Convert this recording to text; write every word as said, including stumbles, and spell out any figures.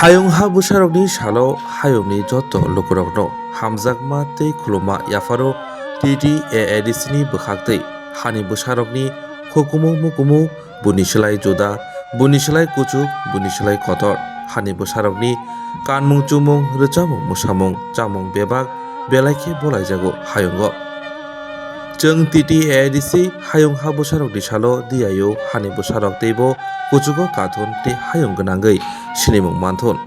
Hayung ha bwsarokni salo hayungni joto lukurokno hamjakma tei khulumma yapharo T T A A D C ni bwkhaktwi hani bwsarokni hukumu mukumu, buni slai juda, buni slai kuchuk, buni slai kotor. Hani bwsarokni kanmung chumung, rwchapmung mwsamung, chamung bebak belai khe bolaijago hayungo. Chwng T T A A D C hayung ha bwsarokni salo diyaio hani bwsarok teibo kuchugo kathun tei hayung gwnangwi sinimung manthun.